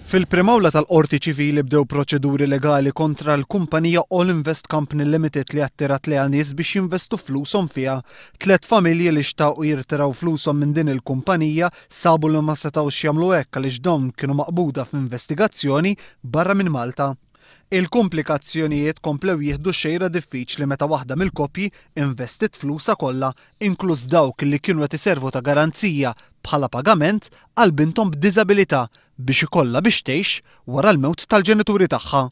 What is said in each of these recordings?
Fil-Prim'Awla tal-Qorti Ċivili bdew proċeduri legali kontra l-kumpanija All Invest Company Limited li attirat lejha nies biex jinvestu flushom fiha. Tliet familji li xtaqu jirtiraw flushom minn din il-kumpanija sabu li ma setgħux jagħmlu hekk għaliex dawn kienu maqbuda f'investigazzjoni barra minn Malta. Il-kumplikazzjonijiet komplew jieħdu xejra diffiċli meta waħda mill-koppji investiet flusha kollha, inkluż dawk li kienu qed iservu ta' garanzija bħala pagament għal binthom b'diżabilità biex ikollha biex tgħix wara l-mewt tal-ġenituri tagħha.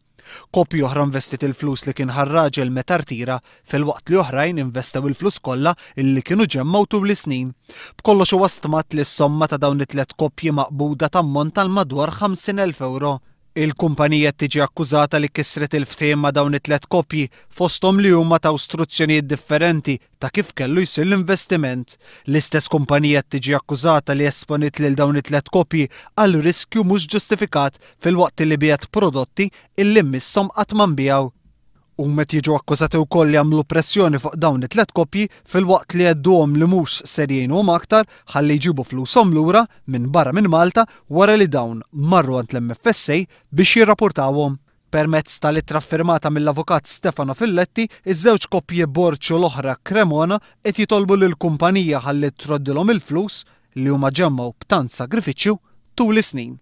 Koppji oħra investiet il-flus li kien ħa r-raġel meta rtira, filwaqt li oħrajn investew il-flus kollha li kienu ġemmgħu tul is-snin. B'kollox huwa stmat li s-somma ta' dawn it-tliet koppji maqbuda tammonta għal madwar 50,000 ewro. Il-kumpanija qed tiġi akkużata li kisret il-ftehim ma' dawn it-tliet koppji, fosthom li huma taw struzzjonijiet differenti ta' kif kellu jsir l-investiment. L-istess kumpanija qed tiġi akkużata li esponiet lil dawn it-tliet koppji għal riskju mhux ġustifikat filwaqt li biegħet prodotti illi misshom qatt ma nbiegħu. Huma qed jiġu akkużati wkoll li għamlu pressjoni fuq dawn it-tliet koppji filwaqt li għedduhom li mhux ser jgħinuhom aktar ħalli jġibu flushom lura minn barra minn Malta wara li dawn marru għand l-MFSA biex jirrapportawhom. Permezz tal-ittra ffirmata mill-Avukat Stefano Filletti, iż-żewġ koppji Borg u l-oħra Cremona qed jitolbu lill-kumpanija ħalli troddilhom il-flus li huma ġemmgħu b'tant sagrifiċċju tul is-snin.